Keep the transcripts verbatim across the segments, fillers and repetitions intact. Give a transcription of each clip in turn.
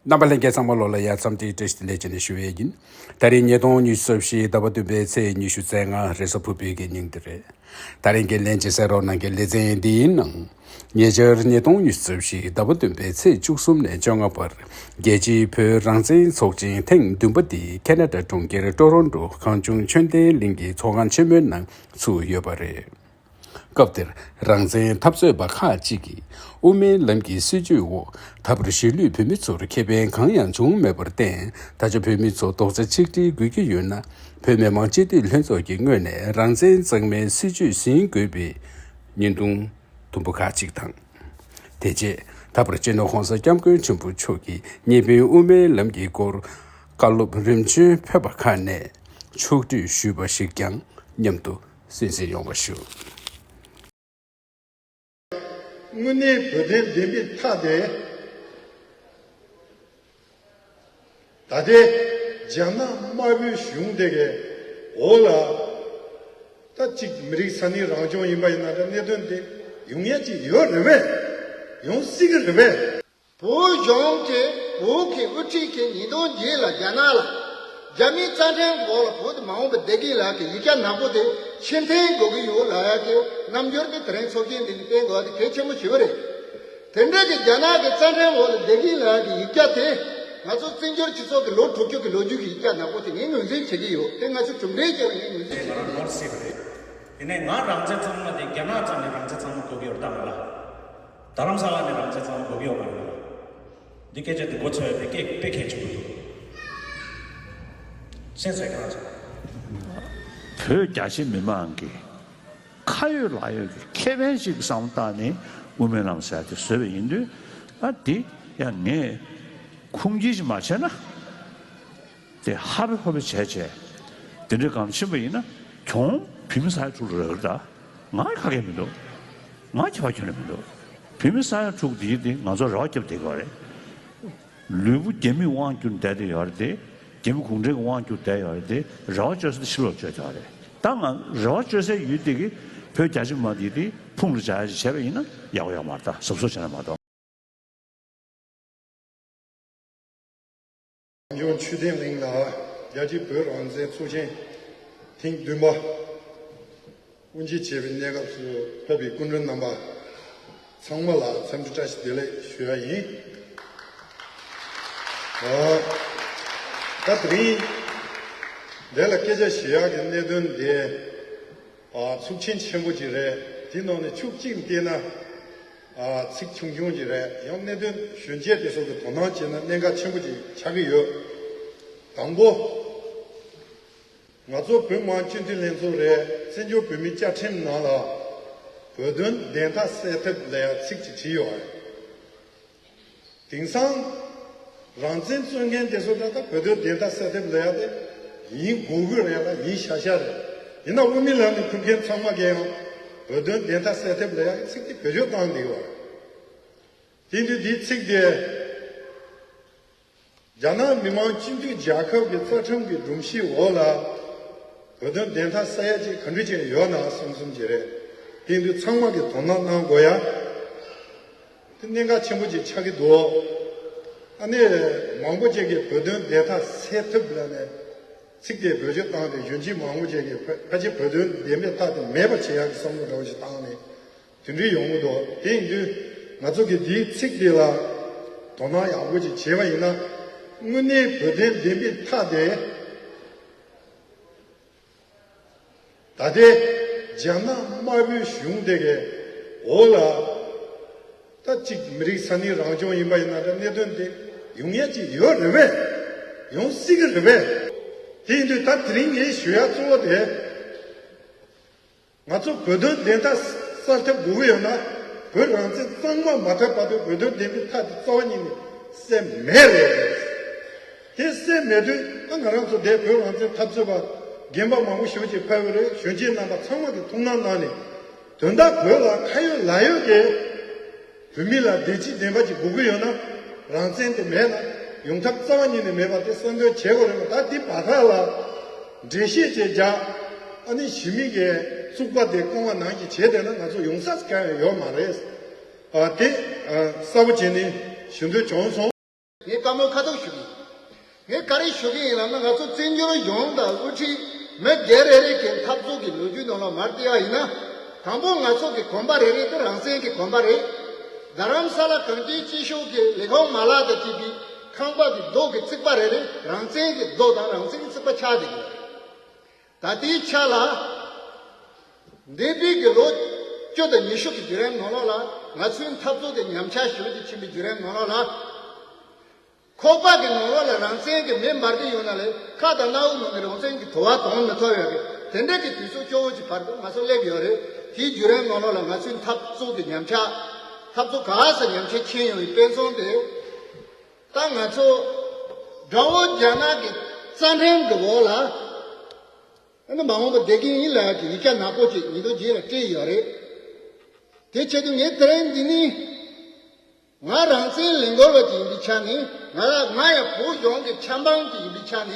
རྣམ་པ་ལྷན་རྒྱས་ཚང་མ་ལོ་ལ་ཡ་འཚམས་འདྲི་བཀྲ་ཤིས་བདེ་ལེགས་བྱས་ནས་ཞུ་བའི་ཡིན། ད་རིང་ཉིས་སྟོང་ཉི་ཤུ་རྩ་བཞི་ཟླ་བ་བདུན་པའི་ཚེས་ཉི་ཤུ་རྩ་ལྔ་རེས་གཟའ་ཕུར་བུའི་གི་ཉིན་དེ་རེད། ད་རིང་གི་ལན་གཅིག་གསན་རོགས་གནང་གི་ལེ་ཚན་འདི་ཡིན་ནང་། ཉེ་ཆར་ཉིས་སྟོང་ཉི་ཤུ་རྩ་བཞི་ཟླ་བ་བདུན་པའི་ཚེས་བཅུ་གསུམ་ནས་བཅོ་ལྔ་བར་རྒྱལ་སྤྱིའི་བོད་རང་བཙན་ཚོགས་ཆེན་ཐེངས་བདུན་པ་འདི་ཁེ་ན་ཌ་གྲོང་ཁྱེར་ཀྲོ་རོན་ཀྲོ་གངས་ལྗོངས་ཆོས་ལྡན་གླིང་གི་ཚོགས་ཁང་ཆེན་མོའི་ནང་ཚུགས་ཡོད་པ་རེད། སྐབས་དེར་རང་བཙན་འཐབ་རྩོད་པ་ཁག་ཅིག་གིས་དབུ་མའི་ལམ་གྱི་སྲིད་བྱུས་འོག་ད་བར་གཞིས་ལུས་བོད་མི་ཚོར་ཁེ་ཕན་གང་ཡང་བྱུང་མེད་པར་བརྟེན། ད་ཆ་བོད་མི་ཚོ་རྡོག་རྩ་ཆིག་སྒྲིལ་དགོས་ཀྱི་ཡོད་ན། བོད་མི་མང་སྤྱི་འཐུས་ལྷན་ཚོགས་ཀྱི་ངོས་ནས་རང་བཙན་གཙང་མའི་སྲིད་བྱུས་ཟིན་དགོས་པའི་བརྙན་ཐུང་དུམ་བུ་ཁག་ཅིག་དང་། དེ་རྗེས་ད་བར་སྤྱི་ནོར་༸གོང་ས་༸སྐྱབས་མགོན་ཆེན་པོ་མཆོག་གིས་ཉེ་བའི་དབུ་མའི་ལམ་གྱི་སྐོར་བཀའ་སློབ་རིམ་བྱོན་ཕེབས་པ་ཁག་ནས་ཕྱོགས་བསྡུས་ཞུས་པ་ཞིག་ཀྱང་མཉམ་དུ་གསན་གཟིགས་ཡོང་བ་ཞུ། དངོས་གནས་བོད་དོན་བདེན་པའི་མཐའ་དེ། ད་ལྟའི་རྒྱ་ནག་དམར་པོའི་གཞུང་དེ་གའི་འོག་ལ། ད་གཅིག་མི་རིགས་ས་གནས་རང་སྐྱོང་ཡིན་པ་ཡིན་ན་འདྲ། གནད་དོན་དེ་ཡོང་ཡ་ཅིག་ཡོད་རེད་པས། ཡོང་སྲིད་ཀྱི་རེད་པས། བོད་གཞུང་གིས་བོད་ཀྱི་དབུ་ཁྲིད་ཀྱིས་ཉིས་སྟོང་བརྒྱད་ལ་རྒྱ་ནག་ལ། རྒྱ་མིའི་རྩ་ཁྲིམས་འོག་ལ་བོད་དེ་མ་འོངས་པ་བསྡད་མཁན་ལ་གི་ཡིག་ཆ་ནག་པོ་དེ་ཕྱིར་འཐེན་དགོས་ཀྱི་ཡོད་ལབ་ཡ་གི་རྣམ་འགྱུར་དེ་དེ་རིང་ཚོགས་ཆེན་འདི་ནས་བསྟན་དགོས་པ་དེ་གལ་ཆེན་པོ་ཞེ་པོ་རེད། དེ་འདྲ་གི་རྒྱ་ནག་གི་རྩ་ཁྲིམས་འོག་ལ་བསྡད་མཁན་ལབ་ཡ་གི་ཡིག་ཆ་དེ་ང་ཚོ་བཙན་བྱོལ་སྤྱི་ཚོགས་ཀྱི་ལོ་དྲུག་ཅུ་གི་ལོ་རྒྱུས་ཀྱི་ཡིག་ཆ་ནག་པོ་དེ་ངས་ངོས་འཛིན་བྱེད་ཀྱི་ཡོད། དེ་ང་ཚོ་གྲུབ་འབྲས་ཅན་ལ་ངས་ངོས་འཛིན་བྱེད་ཀྱི་ཡོད། ནོར་སྲིད་པ་རེད། དེ་ནས་ང་རང་བཙན་གཙང་མ་དེ་རྒྱ་ནག་ཙམ་ནས་རང་བཙན་གཙང་མ་དགོས་ཀྱི་ཡོད་རེད་ད་མ་ལ། རྡ་རམ་ས་ལ་ནས་རང་བཙན་གཙང་མ་དགོས་ཀྱི་ཡོད་མ་རེད་ལ། འདི་སྐད་ཆ་འདི་མགོ་ཚོས་པའི་སྐད་དཔེ་གལ་ཆེན་པོ་འདུག། སེམས་སོས་ཁ་ཆེ། བོད་རྒྱ་ཆེ་མི་མང་གི་ཁ་ཡོད་ལག་ཡོད་ཀྱི་ཁེ་ཕན་ཞིག་བསམ་བཏང་ནས་དབུ་མའི་ལམ་ཟེར་དེ་བཟོས་པ་ཡིན་དུས། ཨ་འདི་ཡང་ངས་ཁུངས་སྐྱེལ་ཞིག་མ་བྱས་ན། དེ་ཧ་བེ་ཧོ་བེ་བྱས་བྱས། དེ་འདྲའི་གང་ཕྱིན་པ་ཡིན་ན་གྱོང་བོད་མི་ས་ཡ་དྲུག་ལ་རག་གི་རེད་ད། ང་ཁ་གས་མི་འདུག། ང་ཁྱད་པར་ཁྱོན་ནས་མི་འདུག། བོད་མི་ས་ཡ་དྲུག་དེ་ཡིན་དེ་ང་ཚོ་རེ་བ་བརྒྱབ་བསྡད་ཀྱི་ཡོད་རེད། ལུས་པོ་རྒྱ་མིས་དབང་བསྒྱུར་བསྡད་དེ་ཡོད་རེད་དེ། རྒྱ་མི་གུང་ཁྲན་གྱིས་དབང་བསྒྱུར་བསྡད་ཡོད་རེད་དེ། རེ་བ་བཅོལ་ས་དེ་ཕྱི་ལོགས་བཅོལ་བསྡད་ཡོད་རེད། ད་ང་རེ་བ་བཅོལ་སའི་ཡུལ་དེ་གི་བོད་རྒྱ་ཆེ་མ་དེ་དེ་ཕུང་ལ་བྱ་ཡ་ཞིག་བྱས་པ་ཡིན་ན་ཡག་པོ་ཡོད་མ་རེད་ད། གཟབ་གཟབ་བྱས་ན་མ་གཏོགས། གངས་ལྗོངས་ཆོས་ལྡན་གླིང་ལ་རྒྱལ་སྤྱིའི་བོད་རང་བཙན་ཚོགས་ཆེན་ཐེངས་བདུན་པ་དབུ་འབྱེད་བྱེད་པའི་གནས་སྐབས་སུ་ཕེབས་པའི་སྐུ་མགྲོན་རྣམ་པ་ཚང་མ་ལ་འཚམས་འདྲི་བཀྲ་ཤིས་བདེ་ལེགས་ཞུ་ཡ་ཡིན། ཨ། ད་དེ་རིང་འདི་ལ་སྐད་ཆ་བཤད་ཡག་གི་གནད་དོན་འདི། ཨ། ཚོགས་ཆེན་ཆེན་པོ་ཅིག་རེད། དེ་ནང་ནས་ཕྱོགས་གཅིག་ནས་བལྟས་ན། ཨ། ཚིག་ཆུང་ཆུང་ཅིག་རེད། ཡང་གནད་དོན་གཞོན་སྐྱེས་དེ་ཚོ་གི་དོ་སྣང་བྱས་ན་གནད་འགག་ཆེན་པོ་ཅིག་ཆགས་ཀྱི་ཡོད། དང་པོ། ང་ཚོ་བོད་མི་མང་སྤྱི་འཐུས་ལྷན་ཚོགས་རེད། བཙན་བྱོལ་བོད་མིའི་བཅའ་ཁྲིམས་ནང་ལ་བོད་དོན་བདེན་མཐའ་གསལ་ཐབས་ལབ་ཡག་ཚིག་ཅིག་བྲིས་ཡོད་རེད། དེང་སང་རང་བཙན་རྩོད་མཁན་དེ་ཚོ་ད་ལྟ་བོད་དོན་བདེན་མཐའ་གསལ་ཐབས་ལབ་ཡག་དེ་ཡིན་དགོས་ཀྱི་རེད་ལ་ཡིན་ཤག་ཤག་རེད། ཡིན་ན་དབུ་མའི་ལམ་ནས་ཕེབས་མཁན་ཚང་མ་གིས་ཡང་བོད་དོན་བདེན་མཐའ་གསལ་ཐབས་ལབ་ཡག་གི་ཚིག་དེ་བེད་སྤྱོད་བཏང་བསྡད་ཡོད་རེད། དེ་དུས་དེའི་ཚིག་དེ། རྒྱ་ནག་མི་དམངས་སྤྱི་མཐུན་རྒྱལ་ཁབ་ཀྱི་རྩ་ཁྲིམས་ཀྱི་སྒྲོམ་གཞིའི་འོག་ལ་བོད་དོན་བདེན་མཐའ་གསལ་ཡག་ཅིག་ག་འདྲ་ཅིག་ཡོད་ན་བསམ་བསམ་ཅིག་རེད། དེ་དུས་ཚང་མ་གིས་དོ་སྣང་གནང་དགོས་ཡ། དེ་གནད་འགག་ཆེན་པོ་ཅིག་ཆགས་ཀྱི་འདུག། ཨ་ནི་མང་པོ་ཅིག་གིས་བོད་དོན་བདེན་མཐའ་གསལ་ཐབས་ལབ་ནས་ཚིག་དེ་བེད་སྤྱོད་བཏང་སྟེ་གཞོན་སྐྱེས་མང་པོ་ཅིག་གིས་ཕ་ཕལ་ཆེར་བོད་དོན་བདེན་པའི་མཐའ་དེ་མེད་པ་བྱེད་ཡག་གི་བསམ་བློ་འདྲ་བོ་ཞིག་བཏང་ནས། དེ་འདྲའི་ཡོང་གི་འདུག། དེ་ཡིན་དུས་ང་ཚོ་གིས་འདིའི་ཚིག་འདི་ལ་དོ་སྣང་ཡག་པོ་ཅིག་བྱས་པ་ཡིན་ན། དངོས་གནས་བོད་དོན་བདེན་པའི་མཐའ་དེ་ད་ལྟའི་རྒྱ་ནག་དམར་པོའི་གཞུང་དེ་གའི་འོག་ལ། ད་གཅིག་མི་རིགས་ས་གནས་རང་སྐྱོང་ཡིན་པ་ཡིན་ན་འདྲ། གནད་དོན་དེ་ཡོང་ཡ་ཅིག་ཡོད་རེད་པས། ཡོང་སྲིད་ཀྱི་རེད་པས། དེ་ཡིན་དུས་ད་དེ་རིང་ངས་ཞུ་ཡ་གཙོ་བོ་དེ། ང་ཚོ་བོད་དོན་བདེན་མཐའ་གསལ་ཐབས་དགོས་ཀྱི་ཡོད་ན། བོད་རང་བཙན་གཙང་མ་མ་ཐོབ་བར་དུ་བོད་དོན་བདེན་པའི་མཐའ་དེ་རྩ་བ་ཉིད་ནས་གསལ་མེད་རེད། དེ་གསལ་མེད་དུས་ཨ་ང་རང་ཚོ་འདས་བོད་རང་བཙན་འཐབ་རྩོད་པ་རྒན་པ་མང་པོ་ཞེ་པོ་ཅིག་ཕེབས་ཡོད་རེད། གཞོན་སྐྱེས་རྣམ་པ་ཚང་མ་གིས་ཐུགས་སྣང་གནང་ནས། དོན་དག་བོད་ལ་ཁ་ཡོད་ལག་ཡོད་ཀྱི་བོད་མི་ལ་བདེ་སྐྱིད་ལྡན་པ་ཅིག་དགོས་ཀྱི་ཡོད་ན། རང་བཙན་དེ་མེད་ན་ཡོང་ཐབས་རྩ་བ་ཉིད་ནས་མེད་པ་དེ་གསལ་འདོན་བྱེད་དགོས་རེད་པ། ད་འདི་བར་ཐག་ལ་འགྲེལ་བཤད་ཅིག་རྒྱག། ཨ་ནི་གཞི་མེད་ཀྱི་རྩུབ་པ་དེ་སྐུ་ངལ་ནང་བཞིན་བྱས་བསྡད་ན་ང་ཚོ་ཡོང་ས་གང་ཡང་ཡོད་མ་རེད། ཨ་དེ་ཨ་གསལ་པོ་བྱས་ནས་ཞུ་འདོད་བྱུང་སོང་། ངས་བཀའ་མོལ་ཁ་ཐུག་ཞུ་གི་ཡིན། ངས་ག་རེ་ཞུ་གི་ཡིན་ལབ་ན། ང་ཚོ་བཙན་བྱོལ་གཞུང་དང་དབུ་ཁྲིད་མི་སྒེར་རེ་རེ་གི་འཐབ་རྩོད་ཀྱི་ལོ་རྒྱུས་ནང་ལ་མར་བལྟས་པ་ཡིན་ན། དང་པོ་ང་ཚོ་གི་གོམ་པ་རེ་རེ་དེ་རང་བཙན་གྱི་གོམ་པ་རེད། རྡ་རམ་ས་ལ་གངས་ཅན་སྐྱིད་གཤོངས་ཀྱི་ལས་ཁུངས་མ་ལག་དང་བཅས་པའི་ཁང་པ་གི་རྡོ་གི་རྩིག་པ་རེ་རེ་རང་བཙན་གྱི་རྡོ་དང་རང་བཙན་གྱི་རྩིག་པ་ཆགས་བསྡད་ཡོད་རེད། ད་ལྟའི་ཆ་ལ། འདས་པའི་གི་ལོ་བཅུ་དང་ཉི་ཤུ་གི་བརྒྱུད་རིམ་ནང་ལོགས་ལ་ང་ཚོའི་འཐབ་རྩོད་དེ་ཉམས་ཆག་ཞེ་པོ་ཅིག་ཕྱིན་པའི་བརྒྱུད་རིམ་ནང་ལོགས་ལ། ཁོག་པ་གི་ནང་ལོགས་ལ་རང་བཙན་གྱི་མེ་འབར་གྱི་ཡོད་ན་ལས། ཁ་དང་སྣ་བུག་ནང་གི་རང་བཙན་གྱི་དུ་བ་གཏོང་མི་ཐུབ་ཡོད་རེད། དེ་འདྲ་གི་དུས་ཚོད་སྐྱོ་བོ་ཅིག་བར་དུ་ང་ཚོ་སླེབས་ཡོད་རེད། དེའི་བརྒྱུད་རིམ་ནང་ལོགས་ལ་ང་ཚོའི་འཐབ་རྩོད་ཀྱི་ཉམས་ཆག་འཐབ་རྩོད་ག་ས་ཉམས་ཆག་ཕྱིན་ཡོང་བའི་དཔེ་མཚོན་དེ། ད་ང་ཚོ་དགྲ་བོ་རྒྱ་ནག་གི་རྩ་ཁྲིམས་ཀྱི་འོག་ལ། ཨ་ནི་མ་འོངས་པ་བསྡད་ཀྱི་ཡིན་ལབ་ཡག་གི་ཡིག་ཆ་ནག་པོ་ཅིག་ཉིས་སྟོང་བརྒྱད་ལ་སྤྲད་ཡོད་རེད། དེ་ཆེད་དུ་ངས་དེ་རིང་འདི་ནི། ང་རང་བཙན་ལས་འགུལ་བ་ཅིག་ཡིན་པའི་ཆ་ནས། ང་ལ་ང་ཡང་བོད་གཞུང་གི་ཆབ་འབངས་ཅིག་ཡིན་པའི་ཆ་ནས།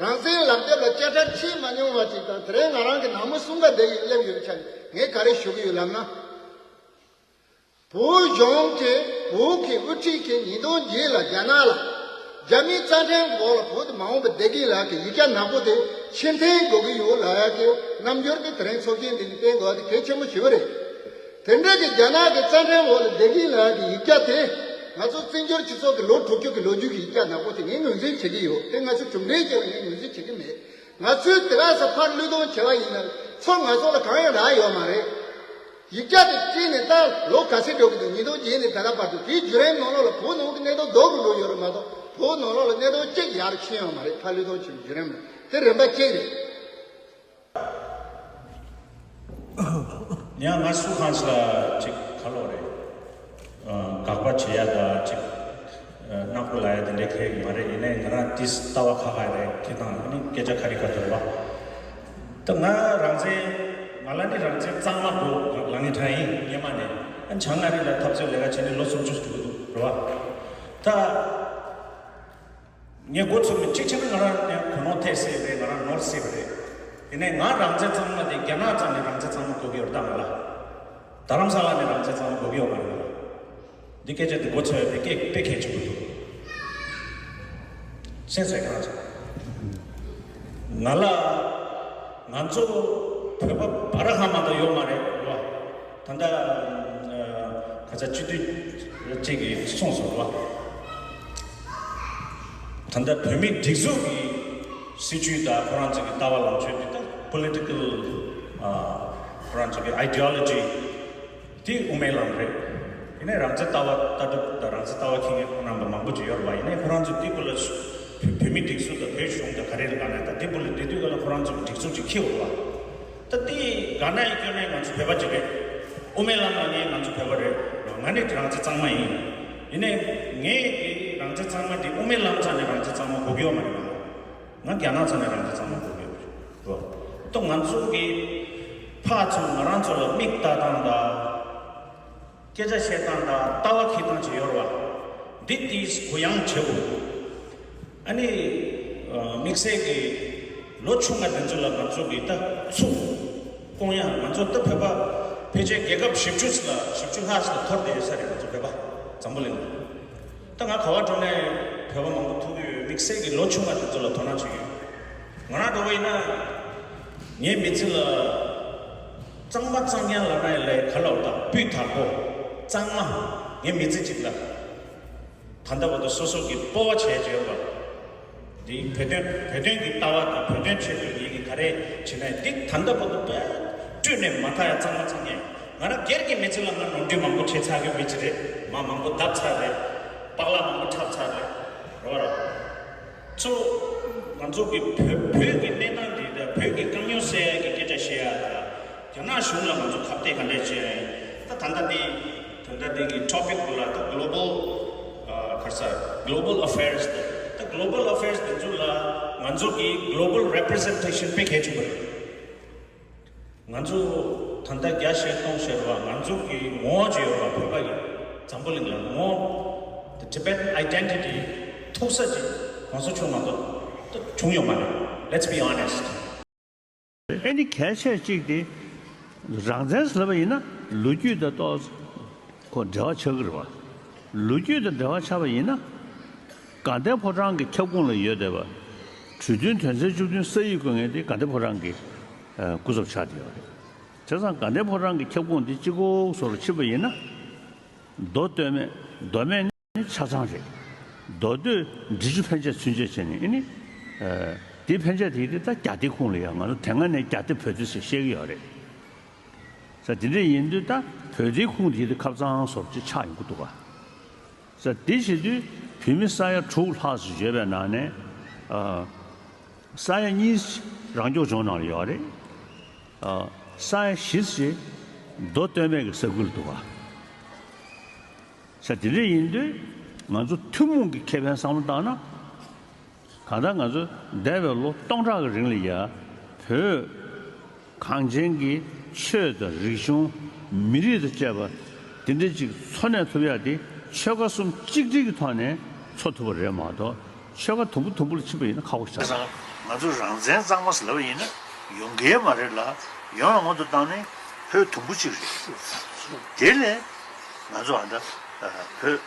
རང་བཙན་ལག་དེབ་ལ་དཔྱ་ཁྲལ་ཆད་མ་མྱོང་བ་ཅིག་དང་། དེ་རིང་ང་རང་གི་ནང་མི་གསུམ་ཀ་བསྡད་ཡོད་སླེབས་ཡོད་པའི་ཆ་ནས་ངས་ག་རེ་ཞུ་གི་ཡོད་ལབ་ན། བོད་གཞུང་གིས་བོད་ཀྱི་དབུ་ཁྲིད་ཀྱིས་ཉིས་སྟོང་བརྒྱད་ལ་རྒྱ་ནག་ལ། རྒྱ་མིའི་རྩ་ཁྲིམས་འོག་ལ་བོད་དེ་མ་འོངས་པ་བསྡད་ཀྱི་ལབ་ཡག་གི་ཡིག་ཆ་ནག་པོ་དེ་ཕྱིར་འཐེན་དགོས་ཀྱི་ཡོད་ལབ་ཡག་གི་རྣམ་འགྱུར་དེ་དེ་རིང་ཚོགས་ཆེན་འདི་ནས་བསྟན་དགོས་པ་དེ་གལ་ཆེན་པོ་ཞེ་པོ་རེད། དེ་འདྲ་གི་རྒྱ་ནག་གི་རྩ་ཁྲིམས་འོག་ལ་བསྡད་ཀྱི་ལབ་ཡག་གི་ཡིག་ཆ་དེ། ང་ཚོ་བཙན་བྱོལ་སྤྱི་ཚོགས་ཀྱི་ལོ་དྲུག་ཅུ་གི་ལོ་རྒྱུས་ཀྱི་ཡིག་ཆ་ནག་པོ་དེ་ངས་ངོས་འཛིན་བྱེད་ཀྱི་ཡོད། དེ་ང་ཚོས་གྲུབ་འབྲས་ཅིག་ལ་ངས་ངོས་འཛིན་བྱེད་ཀྱི་མེད། ང་ཚོས་དེ་ག་ས་ཕར་བློས་གཏོང་བྱས་པ་ཡིན་ན་ཚོ་ང་ཚོ་ལ་གང་ཡང་རག་ཡོད་མ་རེད། ཡིག་ཆ་དེ་བྲིས་ནས་ད་ལོ་ག་ཚོད་འགྲོ་གི་འདུག་ཉིས་སྟོང་བརྒྱད་ནས་ད་ལྟ་བར་དུ། དེའི་བརྒྱུད་རིམ་ནང་ལོགས་ལ་བོད་ནང་གི་གནས་སྟངས་སྡུག་རུ་འགྲོ་ཡོད་རེད་མ་གཏོགས། བོད་ནང་ལོགས་ལ་གནས་སྟངས་གཅིག་ཡར་ཕྱིན་ཡོད་མ་རེད། ཕར་བློས་གཏོང་བྱས་པའི་བརྒྱུད་རིམ་ལ། དེ་རིམ་པ་གཅིག་རེད། ཡང་ང་སུ་ཁང་ཞིག་ལ་ཅིག་ག་ལོ་རེད། ཨ། དགག་པ་བྱེད་ཡ་ད་ཅིག་ཨ། ནག་པོ་ལབ་ཡ་དེ་འདྲའི་གང་ཡང་མ་རེད། ཡིན་ནའི་ང་རང་དེ་ལྟ་བ་ཁ་ཁ་རེད། ཁྱེད་དང་ཨ་ནི་སྐད་ཆ་ཁ་རི་ཁ་ཐུག་རེད་པ། ད་ང་རང་བཙན། ང་ལ་ནི་རང་བཙན་གཙང་མ་དགོས་ལབ་མཁན་དྲག་ཡིན། སྔོན་མ་ནས། ཨ། བྱང་ཨ་རི་ལ་འཐབ་རྩོད་ལས་ཀ་བྱས་ནས་ལོ་སུམ་ཅུ་འགྲོ་གི་འདུག་རེད་པ། ད་ངས་འགོ་ཚུགས་ནས་གཅིག་བྱས་ན་ང་རང་ནས་གོ་ནོར་ཐེབས་སྲིད་པ་རེད། ང་རང་ནོར་སྲིད་པ་རེད། ཡིན་ནའི་ང་རང་བཙན་གཙང་མ་དེ་རྒྱ་ནག་རྩ་ནས་རང་བཙན་གཙང་མ་དགོས་ཀྱི་ཡོད་རེད་ད། ང་ལ། རྡ་རམ་ས་ལ་ནས་རང་བཙན་གཙང་མ་དགོས་ཀྱི་ཡོད་མ་རེད་ང་ལ། འདི་སྐད་ཆ་འདི་མགོ་ཚོས་པའི་སྐད་དཔེ་གལ་ཆེན་པོ་འདུག། སེམས་ཟེར་གང་ཆེ། ང་ལ། ང་ཚོ་བོད་པ་བར་ཧ་མ་ད་ཡོད་མ་རེད་བ། ད་ལྟ་ཨ། ག་ཚ་སྤྱི་འཐུས་གཅིག་གིས་གསུངས་སོང་བ། ད་ལྟ་བོད་མིའི་སྒྲིག་འཛུགས་ཀྱི་སྲིད་བྱུས་དང་ཁོ་རང་ཚོ་གི་ལྟ་བ་ལངས་ཕྱོགས་འདི་དང་པོ་ལི་ཊི་ཀལ། ཨ། ཁོ་རང་ཚོ་གི་ཨའི་ཌི་ཡོ་ལོ་ཇི་དེ་དབུ་མའི་ལམ་རེད། ཡིན་ནའི་རང་བཙན་ལྟ་བ་ལྟ་གྲུབ་དང་རང་བཙན་ལྟ་བ་འཁྱེར་མཁན་ཁོང་རྣམ་པ་མང་པོ་ཅིག་ཡོད་རེད་བ། ཡིན་ནའི་ཁོ་རང་ཚོ་དེ་སྐོར་ལ་བོད་མིའི་སྒྲིག་འཛུགས་དང་བོད་གཞུང་དང་ག་རེ་ལ་ག་ནས་ད་དེ་སྐོར་ལ་འབྲེལ་མཐུད་སྐོར་ལ་ཁོ་རང་ཚོ་གི་སྒྲིག་འཛུགས་ཅིག་འཁྱེར་ཡོད་རེད་བ། ད་དེ་ག་ནས་སྐྱོན་ནའི་ང་ཚོ་བོད་པ་ཅིག་རེད། དབུ་མའི་ལམ་ལ་ངས་ང་ཚོ་བོད་པ་རེད། ང་ནི་རང་བཙན་གཙང་མ་ཡིན། ཡིན་ནའི་ངས་དེ་རང་བཙན་གཙང་མ་དེ་དབུ་མའི་ལམ་རྩ་ནས་རང་བཙན་གཙང་མ་དགོས་ཀྱི་ཡོད་མ་རེད་བ། ང་རྒྱ་ནག་རྩ་ནས་རང་བཙན་གཙང་མ་དགོས་ཀྱི་ཡོད་རེད། ད་ང་ཚོ་གི་ཕར་ཚུར་ང་རང་ཚོ་ལ་མིག་ལྟ་སྟངས་དང་། སྐད་ཆ་བཤད་སྟངས་དང་ལྟ་བ་འཁྱེར་སྟངས་ཅིག་ཡོད་རེད་བ། འདི་དེས་གུ་ཡངས་བྱེད་དགོས། ཨ་ནི། ཨ། དམིགས་བསལ་གྱི་ལོ་ཆུང་བ་དེ་ཚོ་ལ་ང་ཚོ་གི་ད་ཚུགས་སྐོང་ཡ། ང་ཚོ་ད་བོད་པ་ཕལ་ཆེར་རྒྱལ་ཁབ་བཞི་བཅུ་ལ་བཞི་བཅུ་ལྷག་ཞིག་ལ་འཐོར་བསྡད་ཡོད་ས་རེད། ང་ཚོ་བོད་པ་འཛམ་བུ་གླིང་ལ། ད་ང་ག་བ་འགྲོ་ནའི་བོད་པ་མང་པོ་ཐུག་གི་ཡོད། དམིགས་བསལ་གྱི་ལོ་ཆུང་བ་དེ་ཚོ་ལ་དོ་སྣང་བྱེད་ཀྱི་ཡོད། ང་རང་འདྲ་བོ་ཡིན་ན། ངའི་མི་ཚེ་ལ་གཙང་མ་གཙང་རྐྱང་ལབ་ན་ཡང་ལས་ག་ལབ་དང་སྤུས་དག་པོ་གཙང་མ། ངའི་མི་ཚེ་གཅིག་ལ་ད་ལྟ་བར་དུ་སོ་སོ་གི་སྤོབས་པ་བྱས་བྱས་པ། འདི་བོད་དོན་བོད་དོན་གྱི་ལྟ་བ་དང་བོད་དོན་ཆེད་དུ་ཡིན་གྱི་ག་རེ་བྱེད་ན་འདི་ད་ལྟ་བར་དུ་དཔེ་བཀྲུས་ནས་མ་ཐར་ཡ་གཙང་མ་གཙང་རྐྱང་། ང་རང་སྒེར་གྱི་མི་ཚེ་ལ་ང་ནོར་འཁྲུལ་མང་པོ་བྱས་ཚར་གྱི་མི་ཅིག་རེད། མ་མང་པོ་བརྡབས་ཚར་རེད། པགས་ལག་མང་པོ་འཁྲབ་ཚར་རེད། རེད་བ་རེད། ཚོ། ང་ཚོ་གི་བོད་བོད་ཀྱི་གནས་སྟངས་འདི་དང་བོད་ཀྱི་དཀའ་རྙོག་སེལ་ཡ་གི་སྐད་ཆ་བཤད་ཡ་དང་། རྒྱ་ནག་གཞུང་ལ་ང་ཚོ་ཁ་གཏད་ག་འདྲས་བྱས་ཡ་ཡིན། ད་ད་ལྟ་འདི་ད་ལྟ་འདི་གི་ཊོ་པིག་འདི་ལ་ད་གྷི་ལོ་བལ། ཨ། ག་རེ་ཟེར། གྷི་ལོ་བལ་ཨ་ཕེར་སི། ད་གྷི་ལོ་བལ་ཨ་ཕེར་སི་འདི་ཚོ་ལ་ང་ཚོ་གི་གྷི་ལོ་བལ་རེ་པི་རི་ཟེན་ཊེ་ཤན་དཔེ་གལ་ཆེན་པོ་རེད། ང་ཚོ་ད་ལྟ་བརྒྱ་བཤད་སྟོང་བཤད་རེད་བ། ང་ཚོ་གི་ངོ་བོ་ཅིག་ཡོད་རེད་བ། བོད་པ་གི་འཛམ་བུ་གླིང་ལ་ངོ་བོ། The Tibetan identity ཐུག་ས་ཅིག་གོང་ས་མཆོག་མ་གཏོགས་ད་བྱུང་ཡོད་མ་རེད། Let's be honest. ཨེ་ནི་གལ་ཆེ་གཅིག་དེ། རང་བཙན་ཟེར་བ་ཡིན་ན་ལོ་རྒྱུས་དང་ཏོག་ཙམ་ཁོ་འབྲེལ་བ་ཆགས་ཀྱི་རེད་བ། ལོ་རྒྱུས་དང་འབྲེལ་བ་ཆགས་པ་ཡིན་ན། དགའ་ལྡན་ཕོ་བྲང་གི་ཁྱབ་ཁོངས་ལ་ཡོད་བསྡད་པ། གྲོས་མཐུན་དོན་ཚན་བཅུ་བདུན་ས་ཡིག་བཀོད་མཁན་དེ་དགའ་ལྡན་ཕོ་བྲང་གི་ཨ་སྐུ་ཚབ་ཆགས་བསྡད་ཡོད་རེད། བྱས་ཙང་དགའ་ལྡན་ཕོ་བྲང་གི་ཁྱབ་ཁོངས་དེ་གཅིག་པོ་སོགས་ལ་ཕྱིན་པ་ཡིན་ན། མདོ་སྟོད་སྨད། མདོ་སྨད་ནི་ཆ་ཚང་རེད། མདོ་སྟོད་འབྲི་ཆུ་ཕན་ཆད་ཚུན་ཆད་བྱས་ནས་ཨེ་ནི། ཨ་དེ་ཕན་ཆད་དེ་དེ་ད་རྒྱ་སྡེ་ཁོངས་ལ་ཡང་ང་ཚོ་དེ་སྔ་ནས་རྒྱ་སྡེ་བོད་སྡེ་ཟེར་བཤད་ཀྱི་ཡོད་རེད། ས་དེ་འདྲ་ཡིན་དུས་ད་བོད་སྡེ་ཁོངས་དེ་དེ་ཁབ་གཙང་སོགས་ཅིག་ཆགས་ཡོང་གི་འདུག་ག་ས་དེ་བྱེད་དུས་བོད་མི་ས་ཡ་དྲུག་ལྷག་ཙམ་ཡོད་པའི་ནང་ནས། ཨ་ས་ཡ་གཉིས་རང་སྐྱོང་ལྗོངས་ནང་ལ་ཡོད་རེད། ཨ་ས་ཡ་བཞི་ཙམ་མདོ་སྟོད་སྨད་ཀྱི་ས་ཁུལ་འདུག་ག་ས་དེ་འདྲ་ཡིན་དུས་ང་ཚོ་ཐུན་མོང་གི་ཁེ་ཕན་བསམ་བློ་བཏང་ན། གང་ལྟར་ང་ཚོ་འདས་པའི་ལོ་སྟོང་ཕྲག་གི་རིང་ལ་ཡ་བོད་གངས་ཅན་གྱི་ཆོས་དང་རིག་གཞུང་། མི་རིགས་དང་བཅས་པ་དེ་འདྲ་ཅིག་འཚོ་གནས་ཐུབ་ཡག་དེ་ཆོལ་ཁ་གསུམ་གཅིག་སྒྲིལ་གྱི་ཐོག་ནས་འཚོ་ཐུབ་པ་རེད་མ་གཏོགས། ཆོལ་ཁ་དུམ་བུ་དུམ་བུ་ལ་ཕྱིན་པ་ཡིན་ན་ཁག་པོ་ཞིག་ཆགས། ང་ཚོ་རང་བཙན་གཙང་མ་ཟེར་ལབ་པ་ཡིན་ན་ཡོང་གི་མ་རེད་ལ། ཡོང་བའི་སྔོན་དུ་བཏང་ནས་བོད་དུམ་བུ་གཅིག་རེད། དེ་ལས་ང་ཚོ་ཨ་འདྲ་བོད་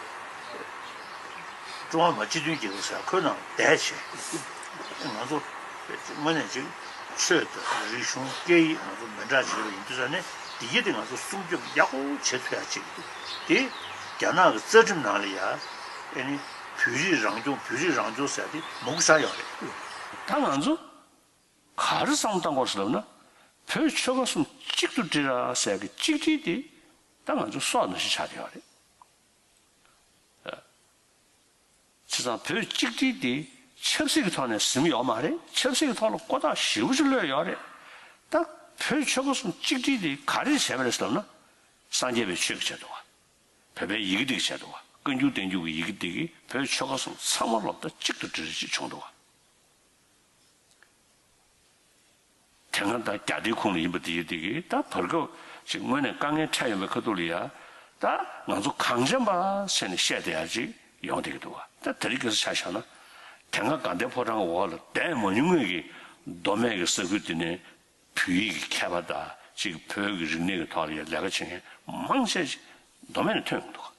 ཀྲུང་ཧྭ་མི་དམངས་སྤྱི་མཐུན་རྒྱལ་ཁབ་ཟེར་ཁོའི་ནང་བསྡད་བྱས། ང་ཚོ་དངོས་གནས་ཅིག་ཆོས་དང་རིག་གཞུང་སྐད་ཡིག་ང་ཚོ་མི་འདྲ་བྱས་པ་ཡིན་དུས་ཙང་ནས་འདི་གྱད་དེ་ང་ཚོ་སྲུང་སྐྱོབ་ཡག་པོ་བྱེད་ཐུབ་ཡག་ཅིག་དེ་རྒྱ་ནག་གི་རྩ་ཁྲིམས་ནང་ལ་ཡ་ཨེ་ནི་བོད་རིགས་རང་སྐྱོང་བོད་རིགས་རང་སྐྱོང་ཟེར་ཡག་དེ་མང་པོ་ཆགས་ཡོད་རེད། ད་ང་ཚོ་ག་རེ་བསམ་བློ་བཏང་དགོས་ཟེར་ལབ་ན། བོད་ཆོལ་ཁ་གསུམ་གཅིག་ཏུ་སྒྲིལ་ར་ཟེར་གི་གཅིག་སྒྲིལ་དེ་ད་ང་ཚོ་སྲོག་ནང་བཞིན་ཆགས་བསྡད་ཡོད་རེད། བྱས་ཙང་བོད་གཅིག་སྒྲིལ་དེ་ཆབ་སྲིད་ཀྱི་ཐོག་ནས་ཟིན་ཡོད་མ་རེད། ཆབ་སྲིད་ཀྱི་ཐོག་ལ་ཀོ་ཐག་ཞེ་པོ་ཅིག་ལྷོད་ཡོད་རེད། ད་བོད་ཆོལ་ཁ་གསུམ་གཅིག་སྒྲིལ་དེ་ག་རེ་བྱས་པ་རེད་ཟེར་ལབ་ན། སངས་རྒྱས་པའི་ཆོས་ཀྱི་ཆེད་དུ་བ། བོད་པའི་ཡི་གེ་འདི་གི་ཆེད་དུ་བ། བཀའ་འགྱུར་བསྟན་འགྱུར་གྱི་ཡི་གེ་འདི་གིས་བོད་ཆོལ་ཁ་གསུམ་ཚང་མ་སློབ་གྲྭ་གཅིག་ཏུ་སྒྲིལ་རེ་ཅིག་བྱུང་འདུག་བ། དེ་སྔ་ད་རྒྱ་སྡེ་ཁུངས་ལ་ཡིན་པ་དེ་ཡིན་དེ་གིས་ད་བར་སྐབས་ཅིག་དངོས་གནས་དཀའ་ངལ་འཕྲད་ཡོང་བའི་ཁ་ཐུག་ལ་ཡ། ད་ང་ཚོ་གངས་ཅན་པ་ཟེར་ནས་བཤད་བསྡད་ཡ་ཅིག་ཡོང་བསྡད་ཀྱི་འདུག་བ། ད་དེ་རིང་ཁ་སང་ཆ་བཞག་ན། དེ་སྔ་དགའ་ལྡན་ཕོ་བྲང་གི་འོག་ལ་བསྡད་མ་མྱོང་མཁན་གྱི་མདོ་སྨད་ཀྱི་ས་ཁུལ་དེ་ནས་བོད་ཡིག་གི་མཁས་པ་དང་ཅིག་བོད་ཀྱི་རིག་གནས་ཀྱི་ཐོག་ལ་ཡ་ལས་ཀ་བྱེད་མཁན་མང་ཆེ་ཞིག་མདོ་སྨད་ནས་ཐོན་ཡོང་གི་འདུག་